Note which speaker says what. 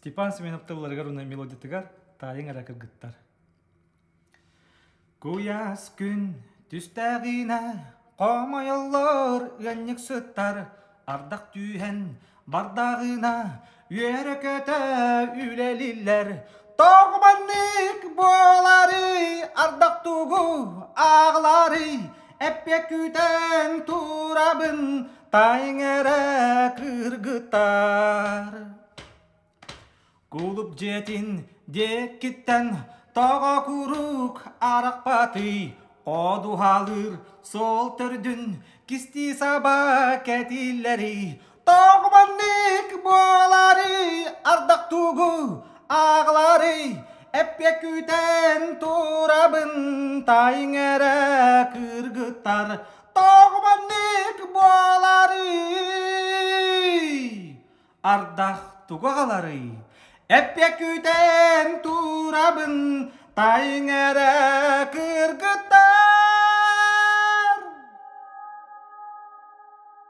Speaker 1: Степан Семенов тылларыгар уонна мелодиятыгар таайыҥ эрэ кыргыттар. Куйаас күн түстээҕинэ хомойоллор ыанньыксыттар ардах түүһэн бардаҕына үөрэ-көтө үлэлииллэр тоҕо маннык буоларый ардах тугу ааҕыларый эппиэт күүтэн турабын таайыҥ эрэ кыргыттар Кулуп дьиэтин диэкиттэн тоҕо куруук арахпатый, ходуһалыыр суол төрдүн кистии саба кэтиллэрий, тоҕо маннык буоларый, ардах тугу ааҕыларый, эппиэт күүтэн турабын, таайыҥ эрэ кыргыттар, тоҕо маннык буоларый? Ардах тугу аҕаларый? Эппиэт күүтэн турабын, таайыҥ эрэ кыргыттар.